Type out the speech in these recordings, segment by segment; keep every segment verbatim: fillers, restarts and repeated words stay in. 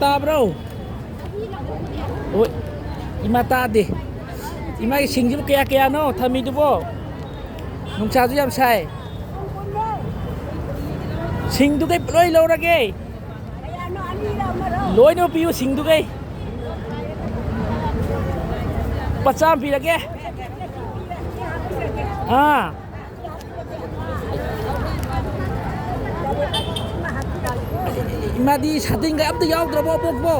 ꯇꯥꯕ꯭ꯔꯣ? ꯍꯣꯏ, ꯏꯃꯥ ꯇꯥꯗꯦ꯫ ꯏꯃꯥꯒꯤ ꯁꯤꯡꯁꯤꯕꯨ ꯀꯌꯥ ꯀꯌꯥꯅꯣ ꯊꯝꯃꯤꯗꯨꯕꯣ? ꯅꯨꯡꯁꯥꯁꯨ ꯌꯥꯝ ꯁꯥꯏ꯫ ꯁꯤꯡꯗꯨ ꯀꯩ ꯂꯣꯏ ꯂꯧꯔꯒꯦ꯫ ꯂꯣꯏꯅꯃꯛ ꯄꯤꯌꯨ ꯁꯤꯡꯗꯨꯒꯩ꯫ ꯂꯨꯄꯥ ꯆꯥꯝꯃ ꯄꯤꯔꯒꯦ꯫ ꯑꯥ꯫ ꯏꯃꯥꯗꯤ ꯁꯥꯇꯤꯟꯒ ꯑꯝꯇ ꯌꯥꯎꯗ꯭ꯔꯕꯣ ꯑꯕꯣꯛꯄꯣ?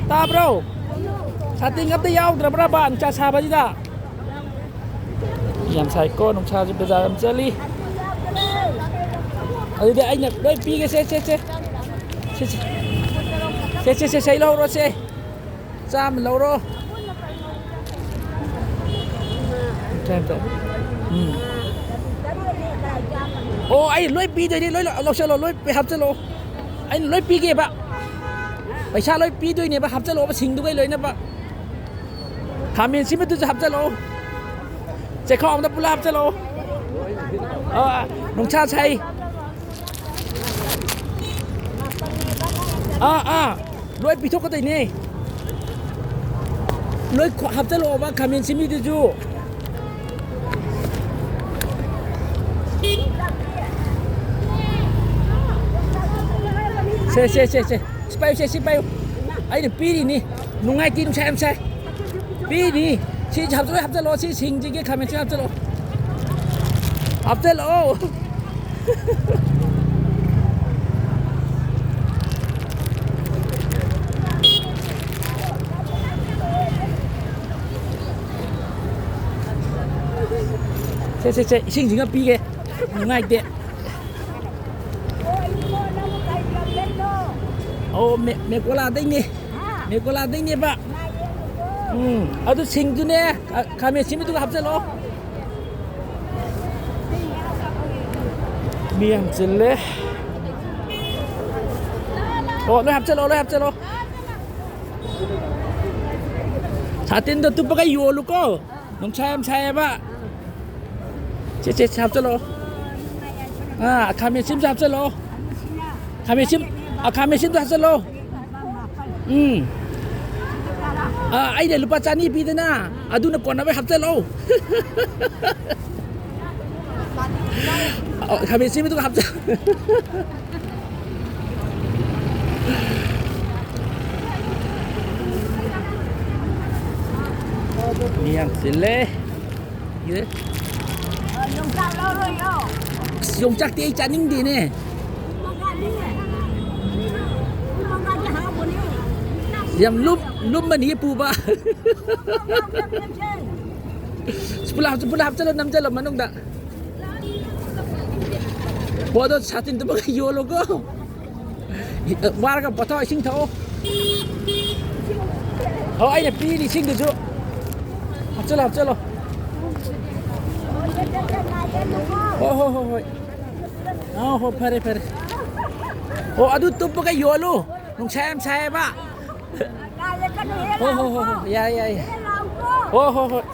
ꯇꯥꯕ꯭ꯔꯣ? ꯁꯥꯇꯤꯟꯒ ꯑꯝꯇ ꯌꯥꯎꯗ꯭ꯔꯕ꯭ꯔꯕ ꯅꯨꯡꯁꯥ ꯁꯥꯕꯁꯤꯗ? ꯌꯥꯝ ꯁꯥꯏꯀꯣ, ꯅꯨꯡꯁꯥꯁꯦ ꯕꯖꯥꯔ ꯌꯥꯝ ꯆꯠꯂꯤ꯫ ꯑꯗꯨꯗꯤ ꯑꯩꯅ ꯂꯣꯏ ꯄꯤꯒꯦ꯫ ꯁꯦ, ꯁꯦ, ꯁꯦ꯫ ꯁꯦ, ꯁꯦ꯫ ꯁꯦ, ꯁꯦ, ꯁꯦ, ꯁꯦ, ꯂꯧꯔꯣ, ꯁꯦ꯫ ꯆꯥꯝꯃ ꯂꯧꯔꯣ꯫ ꯎꯝ꯫ ꯑꯣ, ꯑꯩ ꯂꯣꯏ ꯄꯤꯗꯣꯏꯅꯤ, ꯂꯣꯏ ꯂꯧꯁꯜꯂꯣ, ꯂꯣꯏ ꯍꯥꯞꯆꯜꯂꯣ꯫ ꯑꯩꯅ ꯂꯣꯏ ꯄꯤꯒꯦꯕ꯫ ꯄꯩꯁꯥ ꯂꯣꯏ ꯄꯤꯗꯣꯏꯅꯦꯕ, ꯍꯥꯞꯆꯜꯂꯣꯕ ꯁꯤꯡꯗꯨꯒꯩ ꯂꯣꯏꯅꯃꯛ꯫ ꯈꯥꯃꯦꯟ ꯑꯁꯤꯟꯕꯗꯨꯁꯨ ꯍꯥꯞꯆꯜꯂꯣ꯫ ꯆꯦꯈꯥꯎ ꯑꯝꯗ ꯄꯨꯂꯞ ꯍꯥꯞꯆꯜꯂꯣ꯫ ꯑꯥ, ꯅꯨꯡꯁꯥ ꯁꯥꯏ꯫ ꯑꯥ, ꯑꯥ, ꯂꯣꯏ ꯄꯤꯊꯣꯛꯀꯗꯣꯏꯅꯦ꯫ ꯂꯣꯏ ꯈꯣ-, ꯍꯥꯞꯆꯜꯂꯛꯑꯣꯕ ꯈꯥꯃꯦꯟ ꯑꯁꯤꯟꯕꯤꯗꯨꯁꯨ꯫ ꯁꯦ, ꯁꯦ, ꯁꯦ, ꯁꯦ꯫ ꯁꯤ ꯄꯥꯏꯌꯨ, ꯁꯦ, ꯁꯤ ꯄꯥꯏꯌꯨ꯫ ꯑꯩꯅ ꯄꯤꯔꯤꯅꯤ꯫ ꯅꯨꯡꯉꯥꯏꯇꯦ, ꯅꯨꯡꯁꯥ ꯌꯥꯝ ꯁꯥꯏ꯫ ꯄꯤꯔꯤ꯫ ꯁꯤ ꯍꯥꯞꯆꯜꯂꯣ, ꯍꯥꯞꯆꯜꯂꯣ꯫ ꯁꯤ ꯁꯤꯡꯁꯤꯒꯤ ꯈꯥꯃꯦꯟꯁꯤ ꯍꯥꯞꯆꯜꯂꯣ꯫ ꯍꯥꯞꯆꯜꯂꯣ꯫ ꯁꯦ, ꯁꯦ, ꯁꯦ, ꯏꯁꯤꯡꯁꯤꯒ ꯄꯤꯒꯦ꯫ ꯅꯨꯡꯉꯥꯏꯇꯦ꯫ ꯑꯣ, ꯃꯦ-, ꯃꯦꯀꯣꯂꯥꯗꯩꯅꯦ꯫ ꯃꯦꯀꯣꯂꯥꯗꯩꯅꯦꯕ꯫ ꯎꯝ, ꯑꯗꯨ ꯁꯤꯡꯗꯨꯅꯦ, ꯑ, ꯈꯥꯃꯦꯟ ꯑꯁꯤꯟꯕꯗꯨꯒ ꯍꯥꯞꯆꯜꯂꯣ꯫ ꯃꯤ ꯌꯥꯝ ꯆꯤꯜꯂꯦ꯫ ꯑꯣ, ꯂꯣꯏ ꯍꯥꯞꯆꯜꯂꯣ, ꯂꯣꯏ ꯍꯥꯞꯆꯜꯂꯣ꯫ ꯁꯥꯇꯤꯟꯗꯣ ꯇꯨꯞꯄꯒ ꯌꯣꯜꯂꯨꯀꯣ꯫ ꯅꯨꯡꯁꯥ ꯌꯥꯝ ꯁꯥꯏꯌꯦꯕ꯫ ꯁꯦ, ꯁꯦ, ꯁꯦ, ꯍꯥꯞꯆꯜꯂꯣ꯫ ꯑꯥ, ꯈꯥꯃꯦꯟ ꯑꯁꯤꯟꯕꯁꯨ ꯍꯥꯞꯆꯜꯂꯣ꯫ ꯈꯥꯃꯦꯟ ꯑꯁꯤꯟ-, ꯑꯥ, ꯈꯥꯃꯦꯟ ꯑꯁꯤꯟꯕꯗꯣ ꯍꯥꯞꯆꯜꯂꯣ꯫ ꯎꯝ꯫ ꯑꯥ, ꯑꯩꯅ ꯂꯨꯄꯥ ꯆꯅꯤ ꯄꯤꯗꯅ, ꯑꯗꯨꯅ ꯀꯣꯟꯅꯕ ꯍꯥꯞꯆꯜꯂꯣ꯫ ꯑꯣ, ꯈꯥꯃꯦꯟ ꯑꯁꯤꯟꯕꯗꯨꯒ ꯍꯥꯞꯆꯜꯂꯣ꯫ ꯃꯤ ꯌꯥꯝ ꯆꯤꯜꯂꯦ꯫ ꯌꯦ꯫ ꯌꯣꯡꯆꯥꯛ ꯂꯧꯔꯣꯏꯌꯣ꯫ ꯑꯁ, ꯌꯣꯡꯆꯥꯛꯇꯤ ꯑꯩ ꯆꯥꯅꯤꯡꯗꯦꯅꯦ꯫ ꯃꯪꯒ꯭ꯔꯥꯗꯤ? ꯃꯪꯒ꯭ꯔꯥꯗꯤ ꯍꯥꯎꯕꯅꯦ꯫ ꯌꯥꯝ ꯂꯨꯝ-, ꯂꯨꯝꯃꯅꯤ ꯄꯨꯕ꯫ ꯄꯨꯂꯞ ꯍꯥꯞꯆ-, ꯄꯨꯂꯞ ꯍꯥꯞꯆꯜꯂꯣ, ꯅꯝꯖꯜꯂꯣ ꯃꯅꯨꯡꯗ꯫ ꯍꯣ, ꯑꯗꯣ ꯁꯥꯇꯤꯟ ꯇꯨꯞꯄꯒ ꯌꯣꯜꯂꯣꯀꯣ꯫ ꯋꯥꯔꯒ ꯄꯣꯊꯥꯎ, ꯏꯁꯤꯡ ꯊꯛꯑꯣ꯫ ꯑꯣ, ꯑꯩꯅ ꯄꯤꯔꯤ ꯏꯁꯤꯡꯗꯨꯁꯨ꯫ ꯍꯥꯞꯆꯜꯂꯣ, ꯍꯥꯞꯆꯜꯂꯣ꯫ ꯍꯣ, ꯍꯣ, ꯍꯣ, ꯍꯣꯏ꯫ ꯑꯥ, ꯍꯣ, ꯐꯔꯦ, ꯐꯔꯦ꯫ ꯑꯣ, ꯑꯗꯨ ꯇꯨꯞꯄꯒ ꯌꯣꯜꯂꯨ꯫ ꯅꯨꯡꯁꯥ ꯌꯥꯝ ꯁꯥꯏꯌꯦꯕ꯫ ꯍꯣ, ꯍꯣ, ꯍꯣ, ꯍꯣ꯫ ꯌꯥꯏ, ꯌꯥꯏ꯫ ꯍꯣ, ꯍꯣ, ꯍꯣꯏ꯫